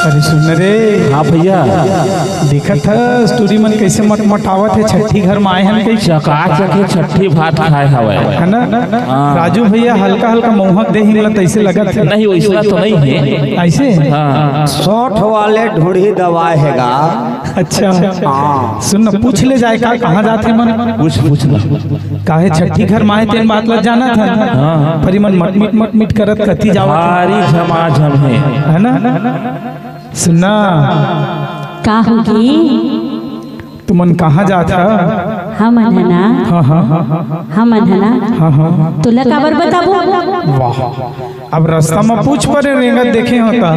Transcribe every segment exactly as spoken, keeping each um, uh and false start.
अरे सुन रे। हाँ भैया। देखत हस टूरी मन कैसे मटमटावत हे, छट्ठी घर में आए हन कैसे? चकाचक हे, छट्ठी भात खाए हवय। है ना? हाँ। राजू भैया हल्का हल्का मौहक दे हिमला तैसे लगत हे। नहीं, वैसना तो नहीं है। ऐसे? हाँ। सौठ वाले ढूढ़ी दवाए हे गा। अच्छा। हाँ। सुन ना, पूछ ले जाए का, कहाँ जाथे मन? पूछ, पूछ ला। काहे छट्ठी घर में आए तेन बात ला जाना था ना? हाँ, हाँ। पर मन मटमिट मटमिट करत कती जावत हे। भारी झमाझम है। है ना? सुन ना। का होगी? तुमन कहाँ जात हा? हमन ह ना। हाँ, हाँ, हाँ, हाँ। हमन ह ना। हाँ, हाँ। तोला काबर बताबो? वाह। अब रास्ता में पूछ परे रेंगत देखे होता।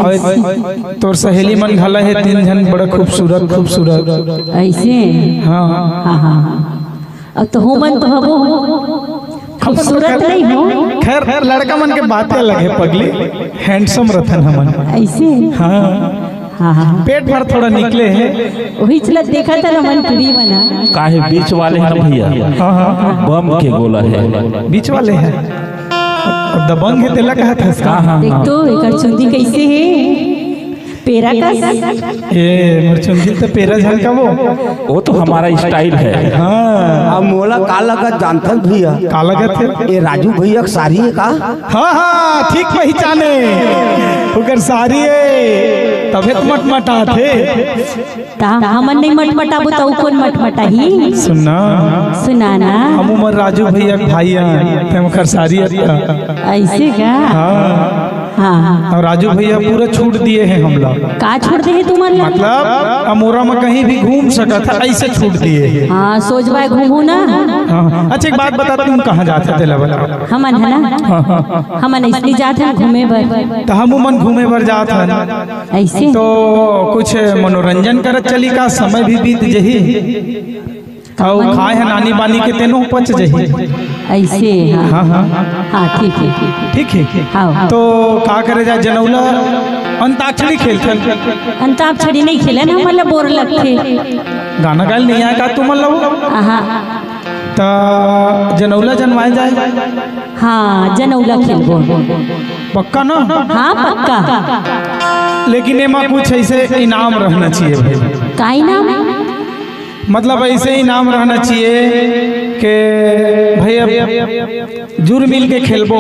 और तोर सहेली मन घला हे तीन झन बड़ा खूबसूरत, खूबसूरत। ऐसे? हाँ। हाँ, हाँ, हाँ। अब तो हो मन तो हबो। खूबसूरत नहीं हो। खैर, लड़का मन के बातें अलग है पगली, handsome रथन हमन। ऐसे? हाँ। हाँ, हाँ। पेट भर थोड़ा निकले है। वही चलत देखा था ना मन टूरी बना। काहे बीच वाले हैं ना भैया? हाँ, हाँ। बम के गोला है। बीच वाले हैं। अब दबंग है तेला कहा था इसका? हाँ, हाँ, देख हाँ। तो एकर चुंदी कैसे है? पेरा कस। ए, मोर चुंदी तो पेरा झलका वो। वो तो हमारा style है। हाँ। अब मोला का लगत जानथस भैया? का लगत है? ए राजू भैया के सारी है का? हाँ, हाँ, ठीक पहचाने। ओकर सारी है, तभे तो मटमटात हे। ता हमन नहीं मटमटाबो, त ऊ कोन मटमटाही? सुन ना। सुना ना। हम उमर राजू भैया के भाई हैं, ते ओकर सारी अत्ता। ऐसे का? हाँ। हाँ, हाँ। और राजू भैया पूरा छूट दिए हैं हमला। का छोड़ दे है तुमन ला? मतलब, अमोरा में कहीं भी घूम सकत है, ऐसे छूट दिए हैं। हाँ, सोच बाय घूमू ना। हाँ, हाँ। अच्छा, एक बात बता, तुम कहाँ जात है, तेला बता। हमन है ना? हाँ, हाँ। हमन इसलिए जात हन घूमे बर। त हम उमन घूमे बर जात हन। ऐसे? तो कुछ मनोरंजन करत चली का, समय भी बीत जही। अउ खाए हन आनी बानी के तेनो पच जही। ऐसे, हाँ। हाँ, हाँ। हाँ, ठीक है, ठीक है। ठीक है। हाँ। तो का करे जाए, जनौला अंताक्षरी खेलथन। अंताक्षरी नहीं खेले ना, मतलब बोर लगथे। गाना गायल नहीं आए का तुमन ला? हाँ। त जनौला जनवाए जाए। हाँ, जनौला खेलबो। पक्का ना? हाँ, पक्का। लेकिन एमा कुछ ऐसे इनाम रहना चाहिए भाई। का इनाम? मतलब ऐसे इनाम रहना चाहिए कि भाई अब जुर मिल के खेलबो,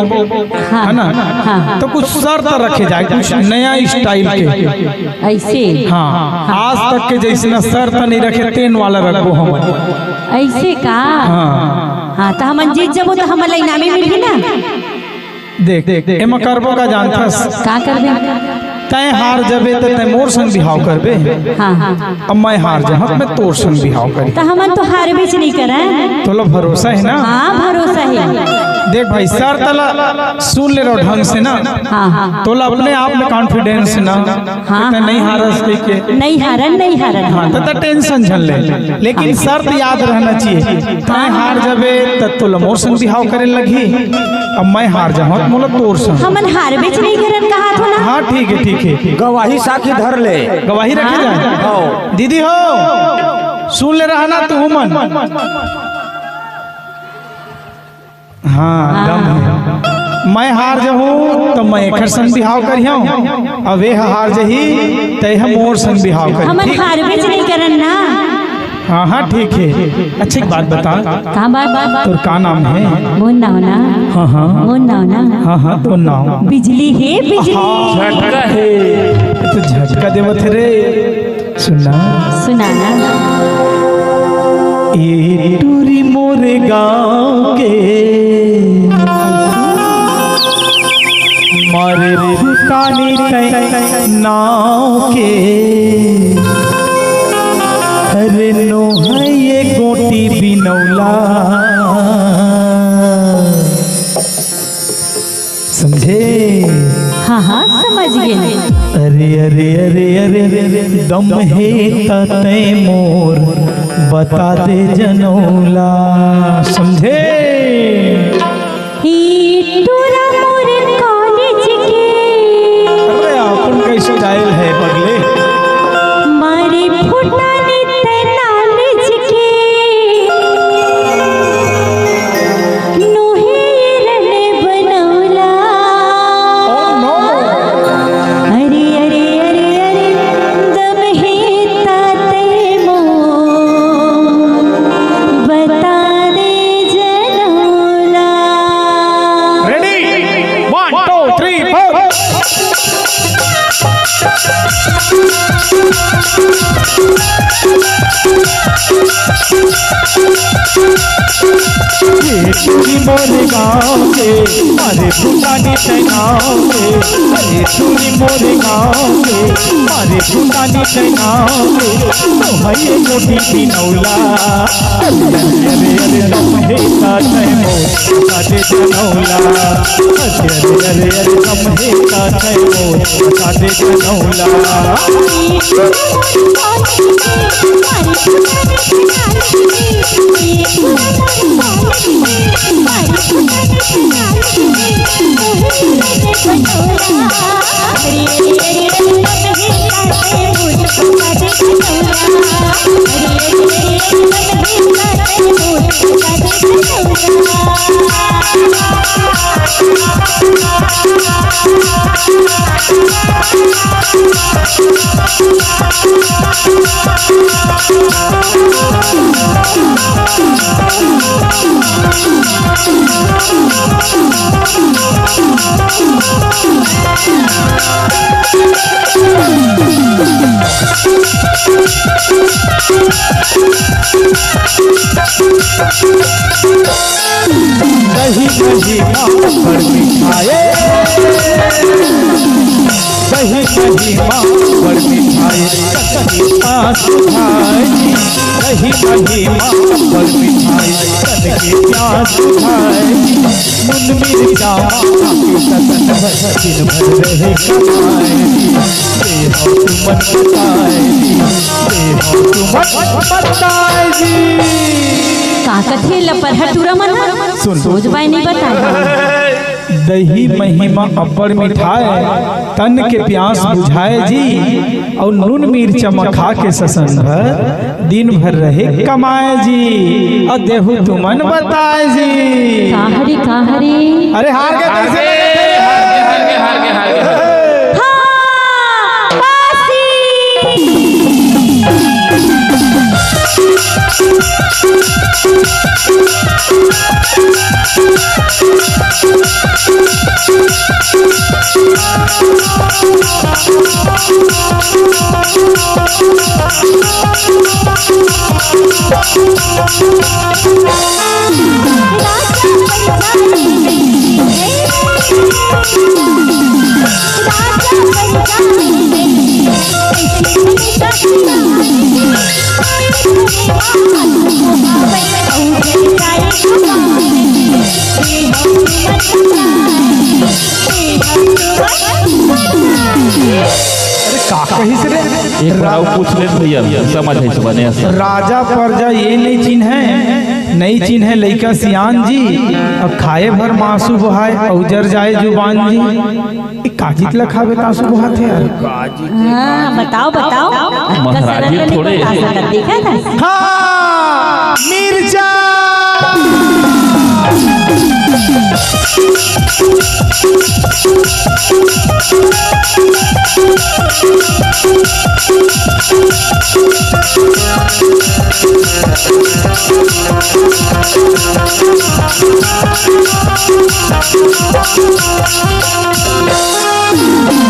हाँ, है ना? हाँ। तो कुछ शर्त रखे जाए, कुछ नया style के। ऐसे? हाँ, आज तक के जैसे ना शर्त नहीं रखे, तेन वाला रखबो हम। ऐसे का? हाँ। हाँ, त हमन जीत जबो त हमन ला इनामी मिलही ना? देख, देख, एमा करबो का जानथस? का करबे? तैं हार जबे त तैं मोर संग बिहाव करबे। हाँ, हाँ। अब मैं हार जाहूँ त मैं तोर संग बिहाव करी। त हमन तो हारबेच नहीं करन। तोला भरोसा है ना? हाँ, भरोसा है। देख भाई, शर्त ला सुन ले रहो ढंग से ना। हाँ, हाँ। तोला अपने आप में confidence ना। हाँ, त नहीं हारस कहिके। नहीं हारन, नहीं हारन। हाँ, त, त tension झन ले। लेकिन शर्त याद रहना चाहिए। तैं हार जाबे, त तोला मोर संग बिहाव करे लगही। अब मैं हार जाहूँ, त मोला तोर संग। हमन हारबेच नहीं करन कहा थो ना। हाँ, ठीक है, ठीक है। गवाही साखी धर ले। गवाही रखे जाए। हाँ। दीदी हो, सुन ले रहा ना तू मन। हाँ, दम है। मैं हार जाहूँ, त मैं एकर संग बिहाव करिहूँ। अब ए ह हार जाही, त ए ह मोर संग बिहाव करी। हमन ठीक? हारबेच नहीं करन ना। हाँ, हाँ, ठीक है। अच्छी बात बता। का बात, बात, बात? तोर का नाम है? मोर नाव ना। हाँ, हाँ। मोर नाव ना। हाँ, हाँ, तोर नाव। बिजली है, बिजली। हाँ। झटका है। ये तो झटका देवत है रे। सुना। सुना ना। ए टूरी मोरे गाँव के मारे भूटानी तै नाव के। अरे नोहर दम हे त तैं मोर बता दे जनौला। समझे? ई टूरा मोर कॉलेज के। अरे, अपन का स्टाइल है पगले। मारे फुटानी तैं नॉलेज के। नोहे रने बनौला। Oh no! अरे, अरे, अरे, अरे, दम हे ता तैं मोर बता दे जनौला। Ready? One, two, three, four. ये टूरी मोरे गाँव के, मारे फुटानी तैं नाव के। ये टूरी मोरे गाँव के, मारे फुटानी तैं नाव के। तो है ये मोटी बिनौला। अरे, अरे, अरे, अरे, दम हे ता तैं मोर बता दे जनौला। अरे, अरे, अरे, अरे, दम हे ता तैं मोर बता दे जनौला। दही, दही, माँ, बड़ मिठाए। दही, दही, माँ, बड़ मिठाए। तन के प्यास बुझाए जी। दही, दही, माँ, बड़ मिठाए। तन के प्यास बुझाए जी। नून मिर्चा माँ, खा के ससन भर, दिन भर रहे कमाए जी। दे हो तुमन बताए जी। दे हो तुमन बताए जी। का कथे लपरहा टूरा मन ह? सुन। सोच बाय नहीं बताए। दही मही म अब्बड़ मिठाए, तन के प्यास बुझाए जी, अउ नून मिर्चा म खा के ससन भर, दिन भर रहे कमाए जी, अउ देहू तुमन बताए जी। का हरी, का हरी? अरे हार गे, हार गे, हार गे, हार गे, हार गे। हाँ, पासी। अरे का कहिस रे? एक बार अउ पूछ ले भैया, समझ है इस बने असर। राजा प्रजा ये नहीं चिन्हे, नहीं चिन्हे लइका सियान जी, अब खाए भर मासु बोहाए, अउ जर जाए जुबान जी। ए, काजी ल खाबे त आंसू बोहात हे यार। हाँ, बताओ, बताओ। महाराज जी कसरत थोड़े। बता सकत, देखा था? हाँ, मिर्चा।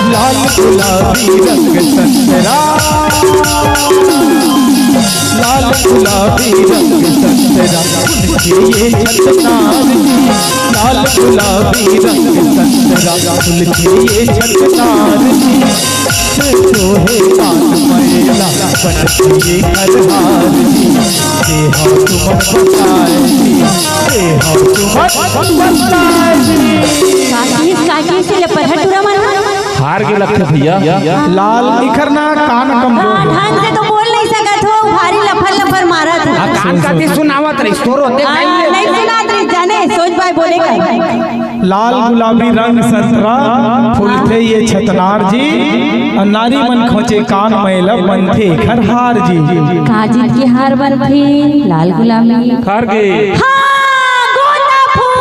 लाल गुलाबी रंग संतरा, लाल गुलाबी रंग संतरा, फूल खिले छटनार जी। लाल गुलाबी रंग संतरा, फूल खिले छटनार जी। सोहे कान मैला, बन खिले घर हार जी। दे हो तुमन बताए जी, दे हो तुमन बताए जी। काकी, काकी से लपरहा टूरा मन। हार के लगथे भैया। लाल, इखर ना कान कमजोर हाँ, हे। ढंग से तो बोल नहीं सकत हो, भारी लफर लफर मारत हे। हाँ, कान का ती सुनावत रहिस, तोरो ते हाँ, नहीं सुनात रहिस, जाने, सोच भाई बोले का। लाल गुलाबी रंग संतरा, फूलथे ये छतनार जी, अउ नारी मन खोचे कान मैला, बनथे एखर हार जी। का जीत के हार बनथे, लाल गुलाबी। हार गे। हाँ, गोंदा फूल।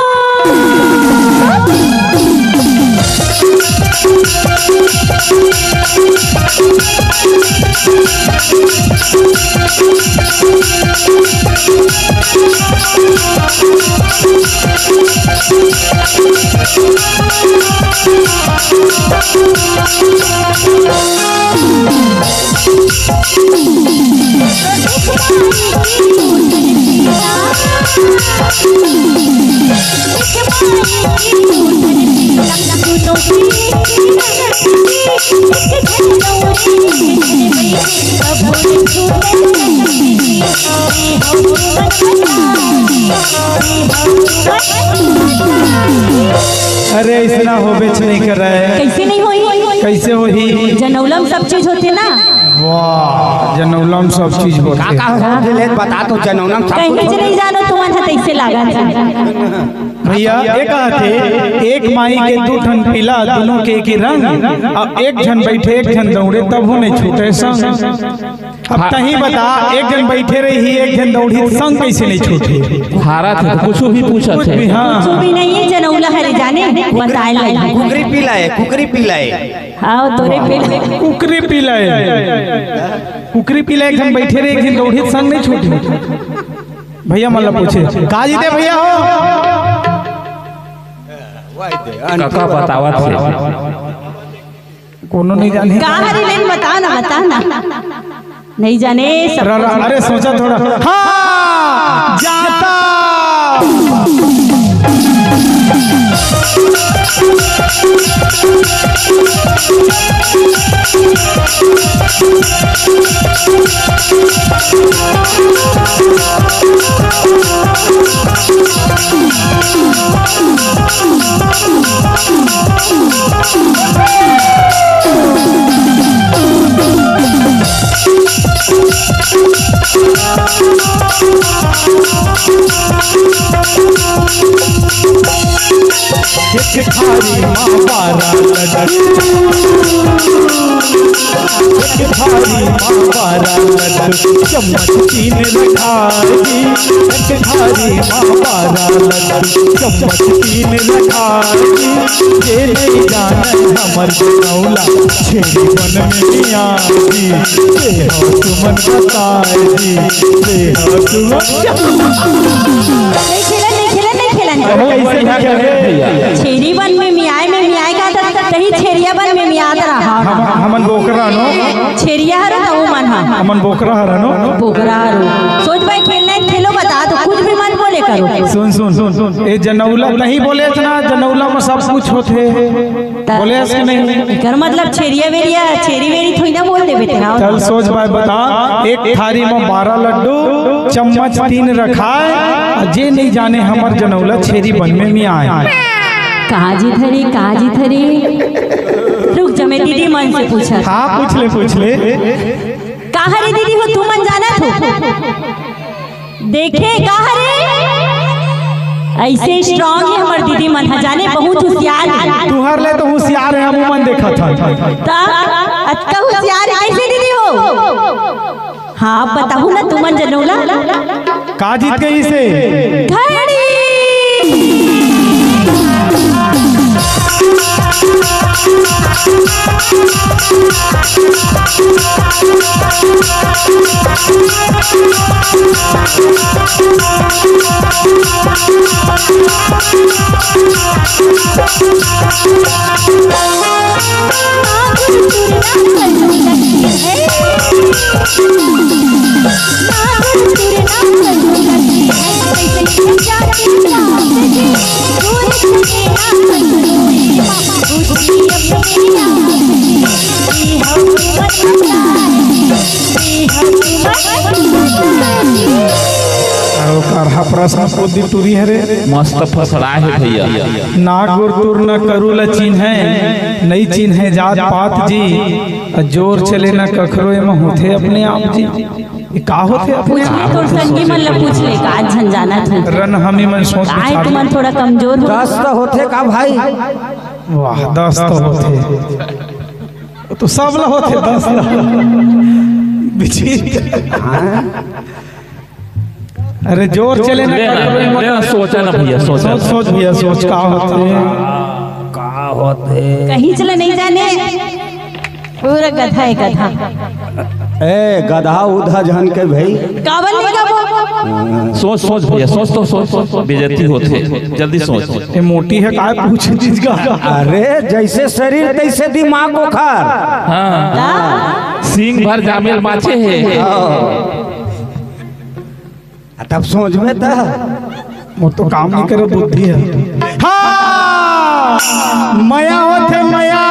अरे, अइसना होबेच नइ करय। कइसे नइ होही? कइसे होही? जनउला म सब चीज होथे ना। वाह, जनउला म सब चीज होथे। का का होथे ले बता तो, जनउला म सब कहीं कुछ कुछ होथे। नइ जानव तुमन ह, तइसे लागत हे। भैया, ए कहत हे, एक माई के दू ठन पिला, दूनों के एक ही रंग, अउ एक झन बइठे, एक झन दउड़े, तभो नइ छूटे संग। अब तहीं बता, एक झन बइठे रही, एक झन दउड़ही, संग कइसे नइ छूटही? हारत हे, कुछु भी पूछत कुछ हे। भी, हाँ। कुछु भी नइ हे, जनउला हरे जाने, बताए लगे। कुकरी पिला हे, कुकरी पिला हे। हाँ, तोरे पिला। कुकरी पिला हे। कुकरी पिला एक झन बइठे रही, एक झन दउड़ही, संग नइ छूटही। भैया मन ला पूछे, का जीते भैया हो? कका बतावत हे। कोनो नइ जाने। का हरे लेन, बता ना, बता ना। नइ जाने, सब र-, र-, अरे सोचा थोड़ा। हाँ, जाता। एक थारी मा बारा लड्डू, एक थारी मा बारा लड्डू, चम्मच तीन रखाई। एक थारी मा बारा लड्डू, चम्मच तीन रखाई। जे नइ जानय हमर जनउला, छेरी बन में मियाँ जी, ते ह तुमन बताए जी, ते ह तुमन। नइ खेलन, नइ खेलन, नइ खेलन। अरे, अइसे नइ खेले भैया। छेरी बन में मियाय में मियाय का त, तहीं छेरिया बन में मियात रहा। हम, हमन बोकरा नो। छेरिया हरो त ओ मन ह। हमन बोकरा हरा नो। बोकरा हरो। सोच भाई, खेलना हे त खेलो, बता तो, कुछ भी मत बोले करो। सुन, सुन, सुन, सुन। ए जनउला, तहीं बोले इतना, जनउला म सब कुछ होथे। त बोले अस के नहीं? एकर मतलब छेरिया वेरिया, छेरी वेरी थोड़ी ना बोल देबे तेरा। चल सोच भाई बता, एक थारी में बारह लड्डू, चम्मच तीन रखाय, जे नहीं जाने हमर जनउला छेरी बन में मियाय। कहाँ जी धरी, कहाँ जी धरी? रुक जा, मैं दीदी मन से पूछा। हाँ, पूछ ले, पूछ ले। कहाँ रे दीदी हो, तू मन जाना थो? देखे का हरे? अइसे strong हे हमर दीदी मन ह, जाने बहुत होशियार हे। तुहर ले तो होशियार हे, हमू मन देखत हन। त अतका होशियार हे, कइसे दीदी हो? हाँ, बताहू ना तुमन जनउला। का जीत गइसे? घड़ी। अउ करहा प्रश्न बुद्धि टूरी हरे। मस्त फसड़ा हे भैया। ना गुर तुर न करू ल चिन्हय, नइ चिन्हय जात पात जी। अ जोर चले न कखरो, एमा होथे अपने आप जी। ये का होथे अपने पूछ ले, आप? तोर संगी मन ल पूछ ले, का झन जानत हे। रन हमी मन सोच काय विचार तुमन थोड़ा कमजोर हो। दस्त होथे का भाई? वाह, दस्त होथे। वो तो सब ल होथे, दस्त ल। बिचित्र। अरे जोर चले ना, ले ना, कखरो ले ना, सोचा ना भैया, सोचा। सोच, सोच भैया, सोच का होथे? का होथे? कहीं चले नहीं जाने। पूरा गधा है, गधा। ए, गधा उधा झन के भाई। काबर नहीं गाबो? सोच, सोच भैया, सोच तो सोच, सोच, सोच, बेइज्जती होथे। जल्दी सोच। ये मोटी हे, काय पूछ दीज का? अरे, जैसे शरीर तैसे दिमाग ओखर। हाँ। का? सींग भर जामेल माछे हे। हाँ। आ, तब सोचबे त। मोर तो काम नहीं करे बुद्धि हे। हाँ, मया होथे मया।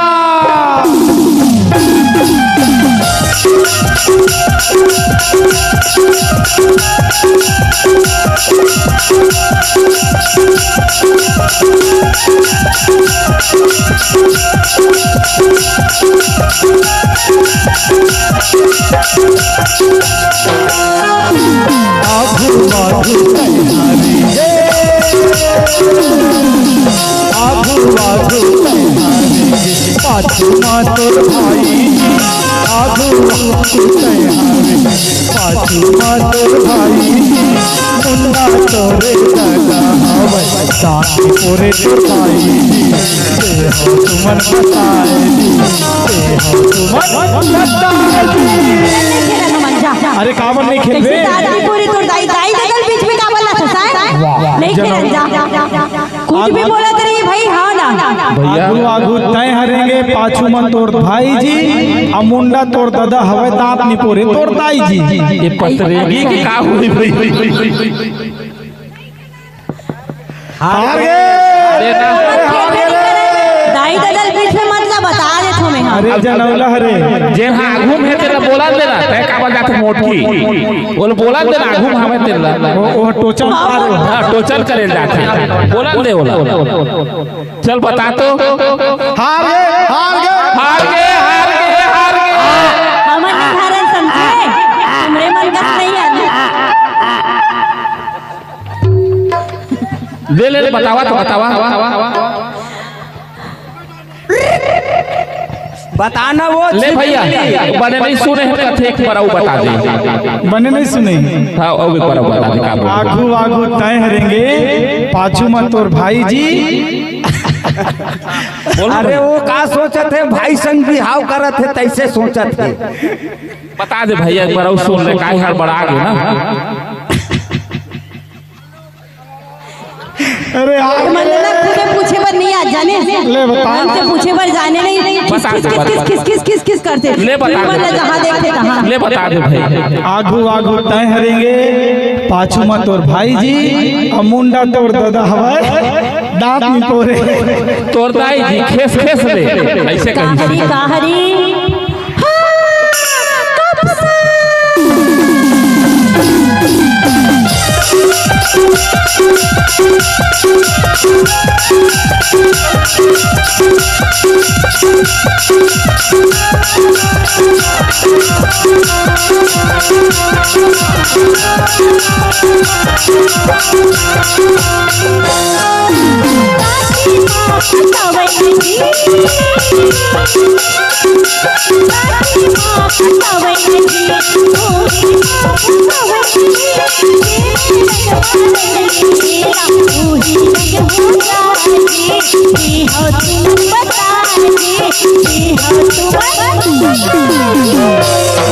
आघू आघू तैयारी गे, आघू आघू तैयारी गे, पाछू मा तोर भाई जी। आघू आघू तैयारी गे, पाछू मा तोर भाई जी। मुंडा तोरे दादा हवय, दांत पोरे तोर भाई जी। ते हो तुमन बताए जी, ते हो तुमन बताए जी। अरे काबर नहीं खेलबे? कैसे दांत नहीं पूरे तोर दाई, दाई ददा ल बीच में काबर लाथस? वाह। नहीं खेलन जा। कुछ भी बोलत रही भाई, हाँ ना। भैया। आगू आगू तैं हरेंगे, पाछू मा तोर भाई जी, अ मुंडा तोर ददा हवय, दांत नहीं पूरे तोर दाई जी। ये पतरेगी के का होही भाई? हार गे। अरे ना। दाई ददा ल बीच में मत ला, बता देथों मैं। अरे जनौला हरे। जेन हा आघू में हे तेला बोलन दे ना, तैं काबर जाथस मोटकी? बोल, बोलन दे ना, आघू में हवे तेला। वो, वो टोचन मारे। हाँ, टोचन करे जाथे। बोलन दे ओला। चल बता तो। हार गे, हार गे। हार गे, हार गे, हार गे। हमन नहीं हारन समझे। तुमरे मन का नहीं है। ले, ले, ले, बतावा तो, बतावा। बताना वो ले भैया, बने नहीं सुने हैं कथे, एक बार अउ बता दे। बने नहीं सुने। हाँ, अउ एक बार अउ बता दे, का बोल? आगू आगू तैं हरेंगे, पाछू मा तोर भाई जी। बोल ना अरे भैया। वो का सोचत हे, भाई संग बिहाव करत हे, तैसे सोचत हे। बता दे भैया, एक बार अउ सुन ले, काहे हड़बड़ा गे ना। अरे यार, मन ला खुदे पूछे बर नहीं आ जाने। ले बता। मन से पूछे बर जाने नहीं। बता दे, बता। किस, किस, किस, किस, किस करते? ले बता दे। मन ला जहाँ देखते तहाँ। ले बता दे भाई। आगू, आगू तैं हरेंगे, पाछू मा तोर भाई जी, अउ मुंडा तोर ददा हवय, दांत नहीं पोरे। तोर दाई जी, खेस, खेस ले। ऐसे कही। काहरी, काहरी।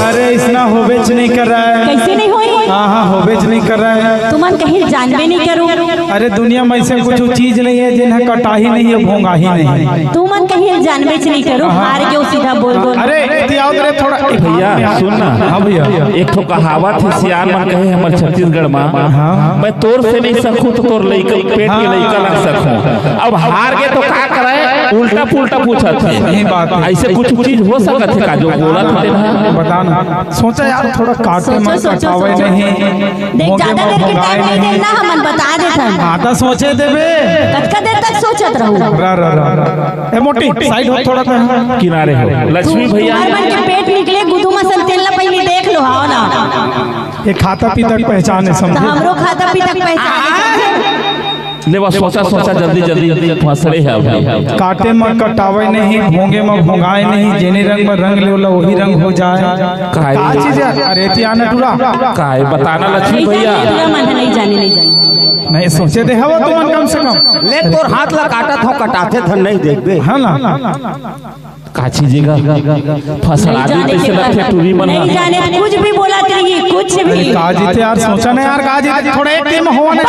अरे, इसना होबेच नहीं कर रहा है। कैसे नहीं होई? हाँ, हाँ, होबेच नहीं कर रहा है। तुमन कहीं जानबे नहीं करो। अरे, दुनिया में ऐसे कुछ चीज नहीं है जिन्हें कटाही नहीं है, भोंगाही नहीं। तुमन कहीं जानबेच नहीं करो, हार गयो सीधा बोल दो। अरे, इति आओ रे थोड़ा। भैया, सुन ना। हाँ भैया। एक ठो कहावत हे, सियान मन कहे हमर छत्तीसगढ़ में, हाँ। मैं तोर से नहीं सकूं तो तोर लइका, पेट के हाँ। लइका ला सकूं। अब हार गे तो का करे, उल्टा पुल्टा पूछत हे। सही बात है। ऐसे कुछ चीज हो सकत हे का जो बोलत हे ना? बता ना। सोचा यार, थोड़ा काटे सोचो, में सोचो, कटावे सोचो। नहीं। देख, भोंगे ज्यादा में देर के भोंगाए टाइम नहीं नहीं। देना, हमन बता देथन। हाँ, तो सोचे देबे। कतका देर तक सोचत रहू? रा, रा, रा, रा। ए, मोटी, साइड हो थोड़ा सा। किनारे हो। लक्ष्मी भैया। हर मन के पेट निकले, गुदू मसन तेल ला पहले देख लो, हाव ना? ये खाता पीता के पहचान है, तो समझे? हमरो खाता पीता के पहचान है, समझे? ले बस, सोचा, सोचा, जल्दी, जल्दी, फसड़े है अभी। काटे में कटावे नहीं, भोंगे में भोंगाए नहीं, जेने रंग में रंग ले, ओला वही रंग हो जाए। काहे? का चीज है? अरे, तिया नटुरा। काहे? बताना लक्ष्मी नहीं भैया। जाने, नहीं जाने, नहीं जाने। नहीं, सोचे दे हवा तुमन कम से कम। ले, तोर हाथ ला काटत हो, कटाथे धन नहीं देखबे। है ना? का चीज हे गा? फसला नहीं जाने कैसे के लगथे टूरी मन नहीं ला? जाने, कुछ भी बोलत रही, कुछ भी। अरे का जीते यार, सोचा ना यार, का जीते, थोड़ा एक टीम हो ना।